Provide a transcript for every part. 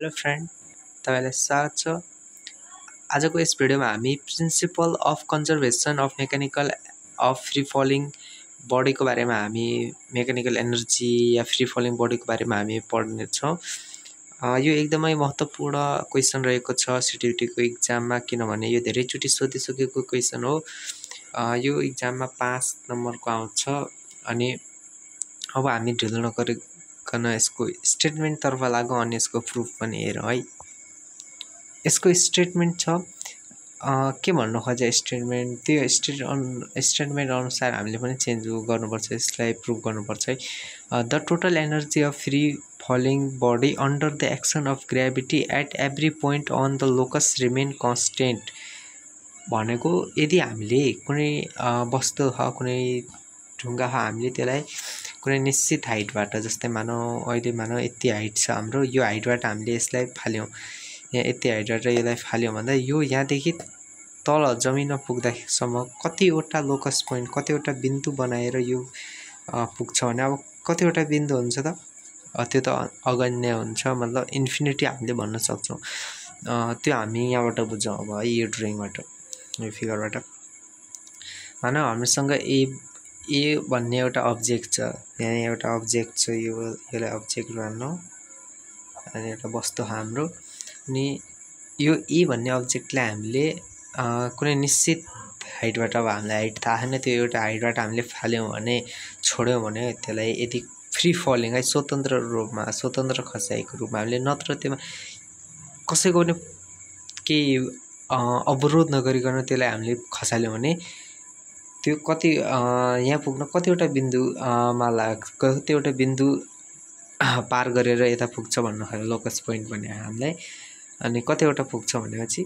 Hello friend, तपाईलाई स्वागत छ। आजको यस भिडियोमा हामी principal of conservation of mechanical of free falling बडीको बारेमा हामी मेकानिकल एनर्जी या फ्री फलिङ बडीको बारेमा हामी पढ्नेछौँ। यो एकदमै महत्त्वपूर्ण क्वेसन रहेको छ सिटिभिटीको इक्जाममा, किनभने यो धेरैचोटि सोधिसकेको क्वेसन हो। यो इक्जाममा 5 नम्बरको आउँछ। अनि अब हामी ढिलो नगरिकन यसको स्टेटमेन्टतर्फ लागौँ अनि यसको प्रुफ पनि हेरौँ है। यसको स्टेटमेन्ट छ, के भन्नु खोजे स्टेटमेन्ट, त्यो स्टेटमेन्ट अनुसार हामीले पनि चेन्ज गर्नुपर्छ, यसलाई प्रुभ गर्नुपर्छ है। The total energy of free falling body under the action of gravity at every point on the locus remain constant भनेको, यदि हामीले कुनै वस्तु कुनै ढुङ्गा हामीले त्यसलाई कुनै निश्चित हाइटबाट, जस्तै अहिले मानौ यति हाइट छ हाम्रो, यो हाइटबाट हामीले यसलाई फाल्यौँ, यहाँ यति हाइटबाट यसलाई फाल्यौँ भन्दा यो यहाँदेखि तल जमिनमा पुग्दासम्म कतिवटा लोकस पोइन्ट, कतिवटा बिन्दु बनाएर यो पुग्छ भने अब कतिवटा बिन्दु हुन्छ त, त्यो त अगण्य हुन्छ, मतलब इन्फिनिटी हामीले भन्न सक्छौँ। त्यो हामी यहाँबाट बुझौँ अब है, यो ड्रइङबाट, यो फिगरबाट। मानौ हामीसँग ए भन्ने एउटा अब्जेक्ट छ, यहाँ एउटा अब्जेक्ट छ, यसलाई अब्जेक्ट मान्नु, अनि एउटा वस्तु हाम्रो। अनि यो ए भन्ने अब्जेक्टलाई हामीले कुनै निश्चित हाइटबाट, अब हामीलाई हाइट थाहा छैन, त्यो एउटा हाइटबाट हामीले फाल्यौँ भने, छोड्यौँ भने त्यसलाई यदि फ्री फलिङ है, स्वतन्त्र रूपमा, स्वतन्त्र खसाइको रूपमा हामीले, नत्र त्यसमा कसैको पनि केही अवरोध नगरिकन त्यसलाई हामीले खसाल्यौँ भने त्यो यहाँ पुग्न कतिवटा बिन्दुमा कतिवटा बिन्दु पार गरेर यता पुग्छ भन्नु खोज्यो लोकस पोइन्ट भने हामीलाई। अनि कतिवटा पुग्छ भनेपछि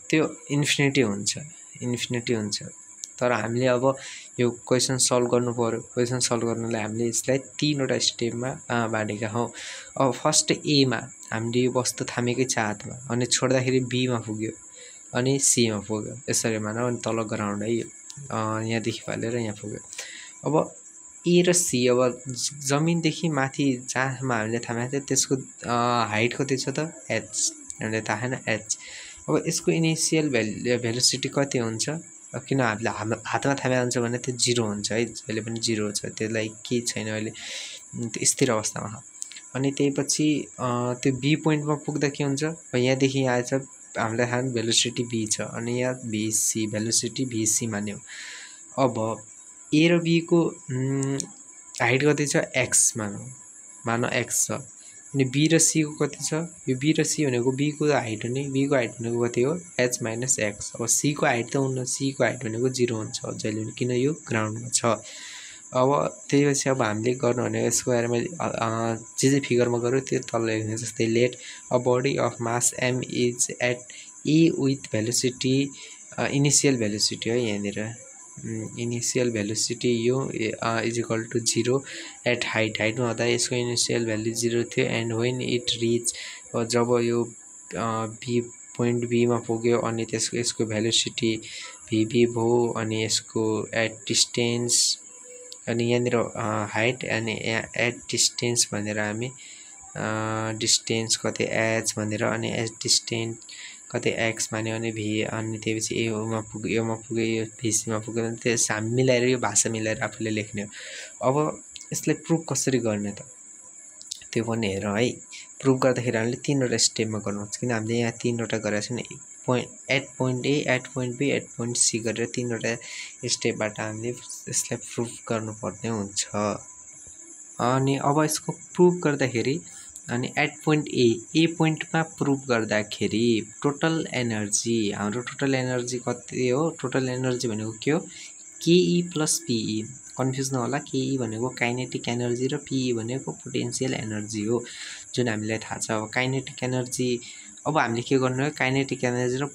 त्यो इन्फिनिटी हुन्छ। तर हामीले अब यो क्वेसन सल्भ गर्नु पर्यो। क्वेसन सल्भ गर्नलाई हामीले यसलाई 3वटा स्टेपमा बाँडेका हौँ। अब फर्स्ट एमा हामीले यो वस्तु थामेकै छ हातमा, अनि छोड्दाखेरि बीमा पुग्यो, अनि सीमा पुग्यो, यसरी मानौ। अनि तल ग्राउन्ड है, यहाँदेखि फालेर यहाँ पुग्यो। अब ए र सी, अब जमिनदेखि माथि जहाँसम्म हामीले थामेको थियो त्यसको हाइट कति छ त, एच, हामीले थाहा छैन एच। अब यसको इनिसियल भेलोसिटी कति हुन्छ, किन हामीले हातमा थामेको हुन्छ भने त्यो 0 हुन्छ है, जहिले पनि 0 छ, त्यसलाई केही छैन अहिले, स्थिर अवस्थामा छ। अनि त्यही पछि त्यो बी पोइन्टमा पुग्दा के हुन्छ, यहाँदेखि यहाँ आएछ, हामीलाई थाहा भेलोसिटी बी छ, अनि यहाँ भिसी, भेलोसिटी भिसी मान्यौँ। अब ए र बीको हाइट कति छ, एक्स मानौ एक्स छ। अनि बी र सीको कति छ, यो बी र सी भनेको बीको हाइट हो नि, बीको हाइट भनेको कति हो, एच माइनस एक्स। अब सीको हाइट त हुन्न, सीको हाइट भनेको 0 हुन्छ जहिले पनि, किन यो ग्राउन्डमा छ। अब त्यही पछि अब हामीले गर्नु भनेको यसको बारेमा जे फिगरमा गऱ्यो त्यो तल लेख्ने, जस्तै let a body of mass M is at E with velocity, initial velocity है यहाँनिर, इनिसियल भेलोसिटी यो इज इक्वल टु 0 एट हाइटमा हुँदा यसको इनिसियल भ्यालु 0 थियो। एन्ड वेन इट रिच, जब यो बी पोइन्ट बीमा पुग्यो अनि यसको भेलोसिटी भिबी भयो, अनि यसको एट डिस्टेन्स, अनि यहाँनिर हाइट, अनि एट डिस्टेन्स भनेर हामी डिस्टेन्स कति एच भनेर, अनि एच डिस्टेन्स कति एक्स मान्यो, अनि भी, अनि त्यसपछि योमा पुग्यो, यो भिसीमा पुग्यो, अनि त्यस हामी मिलाएर यो भाषा मिलाएर आफूले लेख्ने हो। अब यसलाई प्रुफ कसरी गर्ने त, त्यो पनि हेरौँ है। प्रुफ गर्दाखेरि हामीले 3वटा स्टेपमा गर्नुपर्छ, किन हामीले यहाँ 3वटा गरेका छौँ, at point A, at point B, at point C गरेर 3वटा स्टेपबाट हामीले यसलाई प्रुफ गर्नुपर्ने हुन्छ। अनि अब यसको प्रुफ गर्दाखेरि, अनि एट पोइन्ट ए पोइन्टमा प्रुफ गर्दाखेरि टोटल एनर्जी, हाम्रो टोटल एनर्जी कति हो, टोटल एनर्जी भनेको के हो, केई प्लस पिई, कन्फ्युज नहोला, केई भनेको काइनेटिक एनर्जी र पिई भनेको पोटेन्सियल एनर्जी हो, जुन हामीलाई थाहा छ। अब काइनेटिक एनर्जी, अब हामीले के गर्नु हो, काइनेटिक एनर्जी र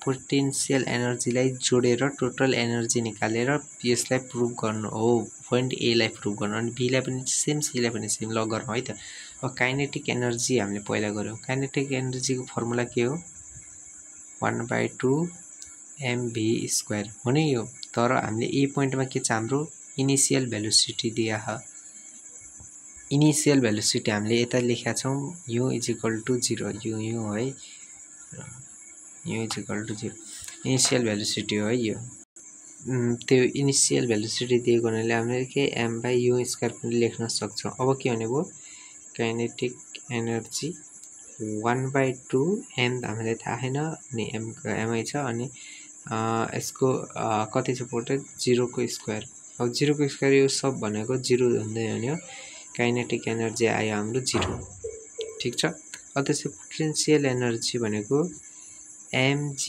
पोटेन्सियल एनर्जीलाई जोडेर टोटल एनर्जी निकालेर यसलाई प्रुफ गर्नु हो, पोइन्ट एलाई प्रुफ गर्नु। अनि बीलाई पनि सेम, सीलाई पनि सेम, ल गरौँ है त। अब काइनेटिक एनर्जी हामीले पहिला गऱ्यौँ, काइनेटिक एनर्जीको फर्मुला के हो, 1/2 mv² हो नि यो। तर हामीले ए पोइन्टमा के छ, हाम्रो इनिसियल भेलोसिटी दिया छ, इनिशियल भेलोसिटी हामीले यता लेखेका छौं u = 0 u है u = 0 इनिशियल भेलोसिटी हो यो त्यो इनिशियल भेलोसिटी दिएको हुनाले हामीले के m/u² पनि लेख्न सक्छौं अब के भने भो काइनेटिक एनर्जी 1/2 m हामीलाई थाहा छैन अनि m m छ अनि यसको कति छ पोटेन्ट 0 को स्क्वायर अब 0 को स्क्वायर यो सब भनेको 0 हुँदै हो काइनेटिक एनर्जी आयो हाम्रो 0 ठीक छ अब त्यसै पोटेन्शियल एनर्जी भनेको mgh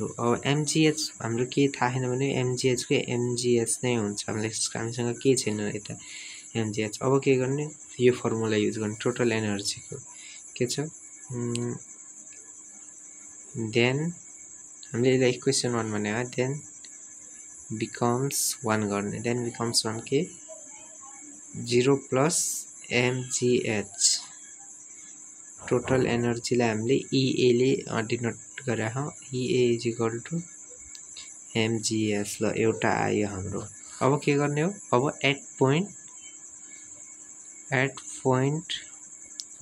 हो अब mgh हाम्रो के थाहा छैन भने mgh को mgh नै हुन्छ हामीसँग के छैन यता mgh अब के गर्ने यो फर्मुला युज गर्ने टोटल एनर्जी को के छ देन हामीले यसलाई इक्वेसन 1 भने हो देन becomes 1 गर्ने देन becomes 1 के 0 plus mgh टोटल एनर्जी लाई हामीले EA ले डिनोट गरे हो EA = mgh ल एउटा आयो हाम्रो अब के गर्ने हो अब एट पॉइंट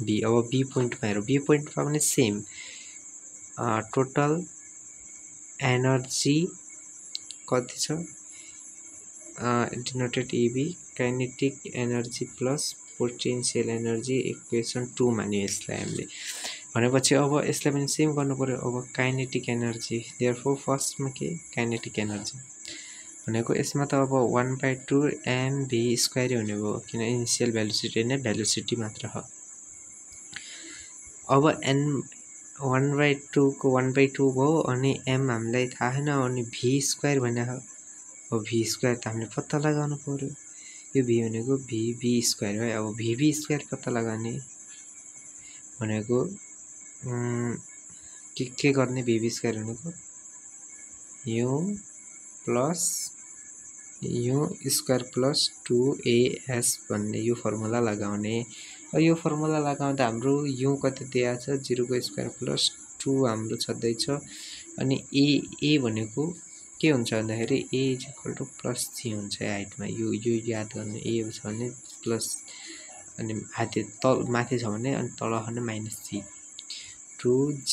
B अब B पॉइंट मा हेरौं B पॉइंट मा पनि सेम टोटल एनर्जी कति छ denoted EB kinetic energy plus potential energy equation 2 मान्यो यसलाई हामीले भनेपछि अब यसलाई पनि सेम गर्नु पर्यो अब काइनेटिक एनर्जी देयरफोर फर्स्ट मा के काइनेटिक एनर्जी भनेको यसमा त अब 1/2 mv² हुने भयो किन इनिशियल भेलोसिटी नै भेलोसिटी मात्र हो अब n 1/2 को 1/2 भयो अनि m हामीलाई थाहा छैन अनि v² भने हो अब v² त हामीले पत्ता लगाउनु पर्यो यो v भनेको vv² है अब vv² पत्ता लगाउने भनेको के गर्ने vv² भनेको u + plus 2as भन्ने यो फर्मुला लगाउने अब यो फर्मुला लगाउँदा हाम्रो u कति दिया छ 0 को स्क्वायर प्लस 2 हाम्रो छदै छ अनि a भनेको के हुन्छ भन्दाखेरि a = +3 हुन्छ हाइटमा यो याद गर्ने a छ भने प्लस अनि हाते तल माथि छ भने अनि तल भने -3 2g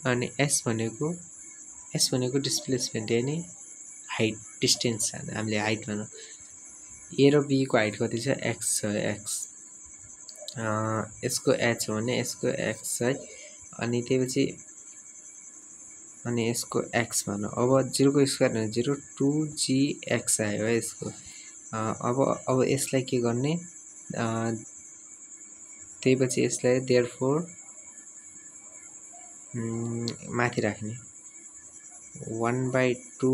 अनि s भनेको डिस्प्लेसमेन्ट यानी हाइट डिस्टेन्स हामीले हाइट भनौं a र b को हाइट कति छ x छ x यसको h भने यसको x है अनि त्यसपछि अनि यसको x भनौं अब 0 को स्क्वायर भने 0 2gx आयो है यसको अब यसलाई के गर्ने त्यसपछि यसलाई देयरफोर माथि राख्ने 1/2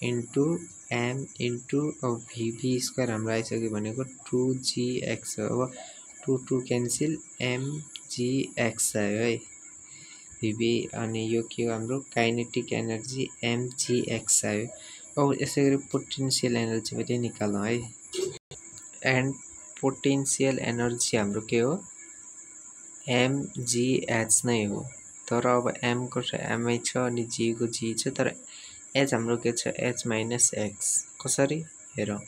into m into vv² हाम्रो आइसक्यो भनेको 2gx हो अब 2 क्यान्सल mgx आयो है vv अनि यो के हो हाम्रो काइनेटिक एनर्जी mgx आयो अब यसैगरी पोटेन्शियल एनर्जी पनि निकालौं है एन्ड पोटेन्शियल एनर्जी हाम्रो के हो mgh नै हो तर अब m को m छ अनि g को g छ तर h हाम्रो के छ h - x कसरी हेरौं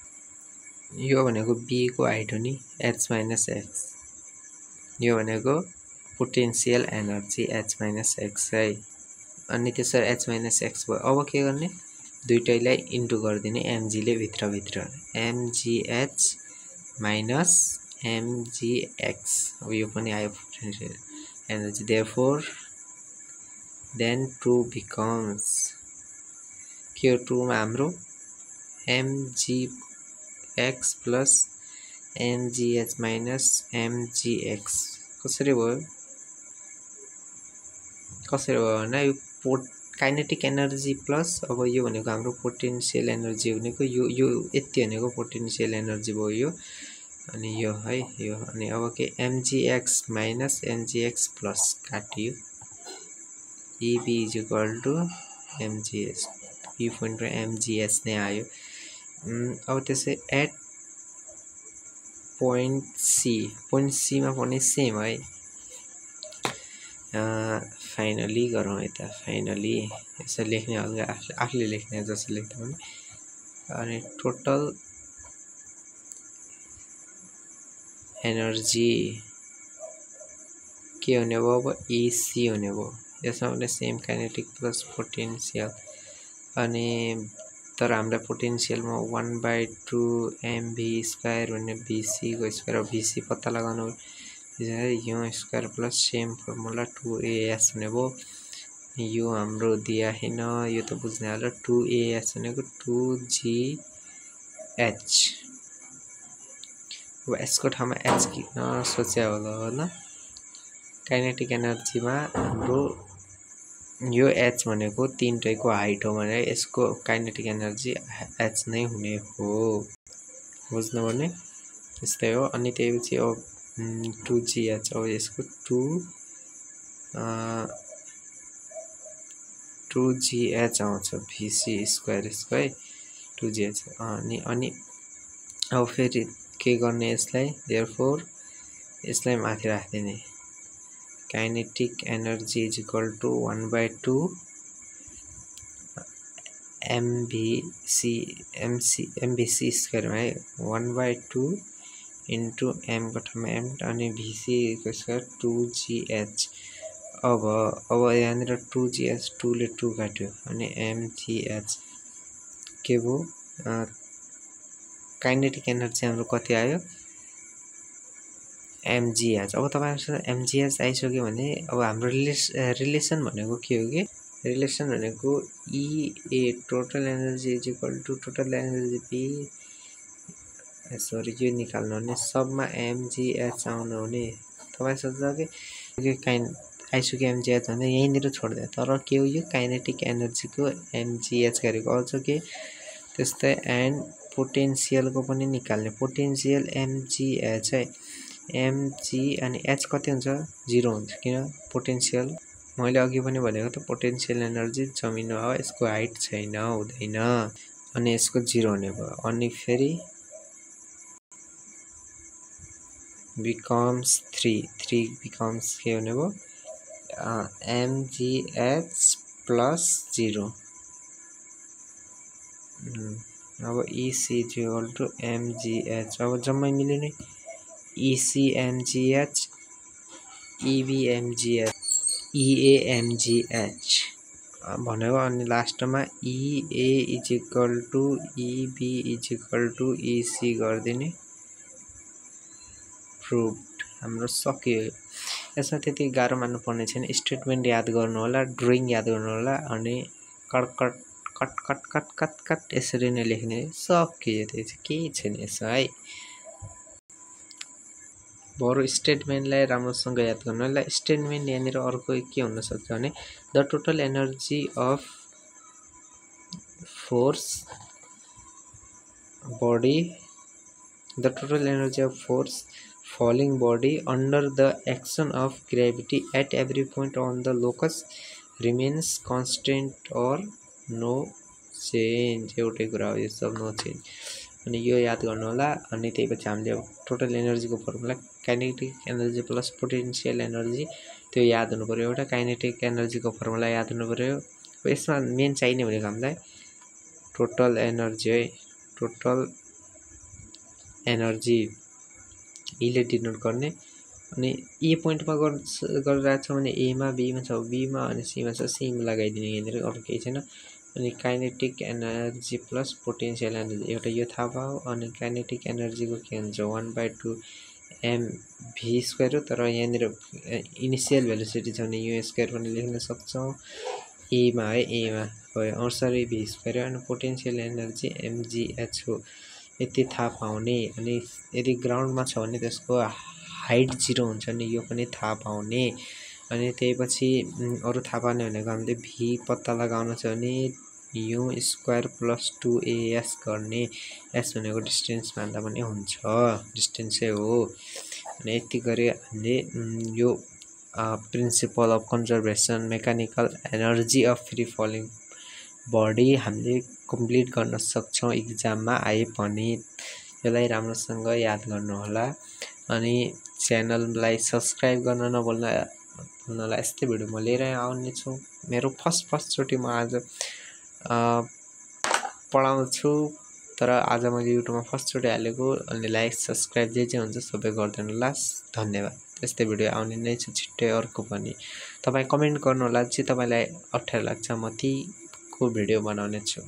यो भनेको b को हाइट हो नि h - x यो भनेको पोटेन्शियल एनर्जी h - x है अनि त्यसरी h - x भयो अब के गर्ने दुईटैलाई इन्टु गर्दिने mg ले भित्र mgh - mgx अब यो पनि आयो potential energy therefore then 2 becomes q2 मा हाम्रो mgx plus mgh minus mgx कसरी भयो भने यो काइनेटिक एनर्जी प्लस अब यो भनेको हाम्रो पोटेन्शियल एनर्जी भनेको यो यति भनेको पोटेन्शियल एनर्जी भयो यो अनि यो है यो अनि अब के mgx minus mgx plus काटियो EB = mgh P point र mgh नै आयो अब त्यसै एट पोइन्ट C मा पनि सेम है फाइनली गरौँ यता फाइनली यसो लेख्ने हल्का आफूले लेख्ने जस्तो लेख्दा पनि अनि टोटल एनर्जी के हुने भयो अब एसी हुने भयो। यसमा पनि सेम काइनेटिक प्लस पोटेन्सियल अनि तर हामीलाई पोटेन्सियलमा 1/2 mv² भन्ने vc को स्क्वायर vc पत्ता लगाउनु यो square plus same formula 2as हुने भयो। यो हाम्रो दिया हैन, यो त बुझ्ने होला। 2as भनेको 2gh। अब यसको ठाउँमा h किन सोच्या होला हैन। काइनेटिक एनर्जीमा हाम्रो यो h भनेको तीनटैको हाइट हो भने यसको काइनेटिक एनर्जी h नै हुने हो। बुझ्नु भने त्यस्तै हो। अनि त्यसपछि अब 2gh अब यसको 2gh आउँछ vc स्क्वायर यसको है 2gh। अनि अब फेरि के गर्ने यसलाई, देयरफोर यसलाई माथि राख्दिने। Kinetic energy is equal to 1/2 mvc square है 1/2 इन्टु m को ठाउँमा m अनि vc को स्क्वायर 2gh। अब यहाँनिर 2gh 2 ले 2 काट्यो अनि mgh के भयो काइनेटिक एनर्जी हाम्रो कति आयो mgh। अब तपाईहरुसँग mgh आइसक्यो भने अब हाम्रो रिलेसन भनेको के हो के, रिलेसन भनेको EA total energy is equal to total energy P सरी यो निकाल्नु भने सबमा mgh आउनु हुने। तपाई सोच्छ के आइसक्यो mgh भने यहीँनिर छोड्दिए, तर के हो यो काइनेटिक एनर्जी को mgh गरेको अझ के त्यस्तै। एन्ड पोटेन्शियल को पनि निकाल्ने, पोटेन्शियल mgh है mg अनि h कति हुन्छ 0 हुन्छ किन पोटेन्शियल मैले अघि पनि भनेको त पोटेन्शियल एनर्जी जमिनमा हो, यसको हाइट छैन हुँदैन अनि यसको 0 हुने भयो। अनि फेरि becomes 3 becomes के हुने भयो mgh plus 0। अब EC is equal to mgh अब जम्मै मिल्यो नि EC mgh EB mgh EA mgh भनेको। अनि लास्टमा EA is equal to EB is equal to EC गर्दिने प्रुभड हाम्रो सक्यो। यसमा त्यति गाह्रो मान्नु पर्ने छैन, स्टेटमेन्ट याद गर्नु होला, ड्रइङ याद गर्नु होला अनि कट यसरी नै लेख्ने सक्यो। त्यो चाहिँ केही छैन यसमा है। बरु स्टेटमेन्टलाई राम्रोसँग याद गर्नु होला। स्टेटमेन्ट यहाँनिर अर्को के हुन सक्छ भने the total energy of force body the total energy of force falling body under the action of gravity at every point on the locus remains constant or no change। एउटै कुरा हो यो सब नो चेन्ज। अनि यो याद गर्नु होला। अनि त्यसपछि हामीले टोटल एनर्जी को formula kinetic energy plus potential energy त्यो याद हुनु पर्यो। एउटा काइनेटिक एनर्जी को फर्मुला याद हुनु पर्यो। यसमा मेन चाहिने भनेको हामीलाई टोटल एनर्जी है, टोटल एनर्जी इले डिनोट गर्ने। अनि ए पोइन्टमा गरिरहेको छ भने ए मा बी मा छ बी मा अनि सी मा छ सी मा लगाइदिने, यहाँनिर अरु केही छैन। अनि kinetic energy plus potential energy एउटा यो थाहा भयो। अनि काइनेटिक एनर्जी को के हुन्छ 1/2 mv² हो, तर यहाँनिर इनिशियल भेलोसिटी छ भने यो स्क्वायर पनि लेख्न सक्छौं ए मा है, ए मा भयो सरी v² अनि पोटेन्शियल एनर्जी mgh हो यति थाहा पाउने। अनि यदि ग्राउन्डमा छ भने त्यसको हाइट 0 हुन्छ नि यो पनि थाहा पाउने। अनि त्यसपछि अरु थाहा पाउने भनेको हामीले v पत्ता लगाउन छ भने u स्क्वायर प्लस 2as गर्ने, s भनेको डिस्टेन्स मान्दा पनि हुन्छ, डिस्टेन्सै हो। अनि यति गरे हामीले यो principle of conservation mechanical energy of free falling body हामीले कम्प्लिट गर्न सक्छौं एक्जाममा आए पनि। यसलाई राम्रोसँग याद गर्नु होला। अनि च्यानललाई सब्स्क्राइब गर्न नभुल्नु होला। यस्तै भिडियो म लिएर आउने छु। मेरो फर्स्ट चोटी म आज पढाउँछु तर आज मैले युट्युबमा फर्स्टचोटि हालेको, अनि लाइक सब्सक्राइब जे हुन्छ सबै गरिदिनु होला। धन्यवाद। त्यस्तै भिडियो आउने नै छ छिट्टै अर्को पनि। तपाईँ कमेन्ट गर्नुहोला जे तपाईँलाई अप्ठ्यारो लाग्छ, म त्यहीको भिडियो बनाउने छु।